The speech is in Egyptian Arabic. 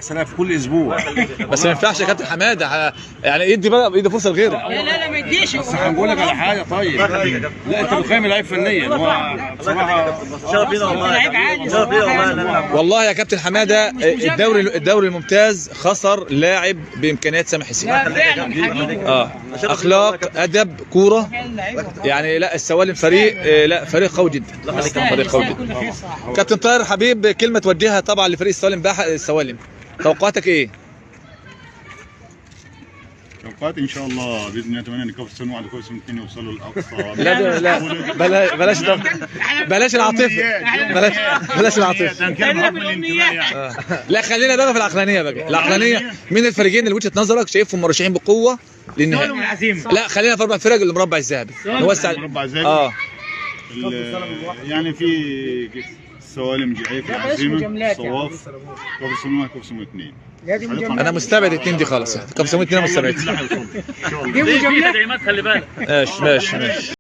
احسن لاعب في كل اسبوع. بس ما ينفعش يا كابتن حمادة يعني يدي بقى، يدي فرصة لغيره. لا لا لا ما يديش. بس هنقول لك على حاجة. طيب لا انت بتقيم اللعيب فنيا، هو بصراحة شرف لينا والله، لعيب عالي شرف لينا والله. والله يا كابتن حمادة الدوري الممتاز خسر لاعب بامكانيات سامح حسين. لا فعلا حقيقي. اخلاق، ادب، كورة، يعني لا السوالم فريق، لا فريق قوي جدا، فريق قوي جدا. كابتن طاهر حبيب، كلمة توجهها طبعا لفريق السوالم، السوالم توقعاتك ايه؟ توقعات ان شاء الله باذن الله اتمنى ان كفر سنة 1 وكفر سنة 2 يوصلوا لاقصى. لا لا بلاش بلاش العاطفة، بلاش العاطفة. لا خلينا بقى في العقلانية بقى، العقلانية مين الفريقين اللي وجهه نظرك شايفهم مرشحين بقوة للنهائي؟ لا خلينا في اربع فرق، المربع الذهبي نوسع المربع الذهبي. يعني في السوالم، جعيف، العزيمة، صواف، كفر سنة 1 كفر سنة 2. انا مستبعد الاثنين دي خالص، يعني كفر سنة 2 انا مستبعد. دي مجاملات، خلي بالك. ماشي ماشي ماشي.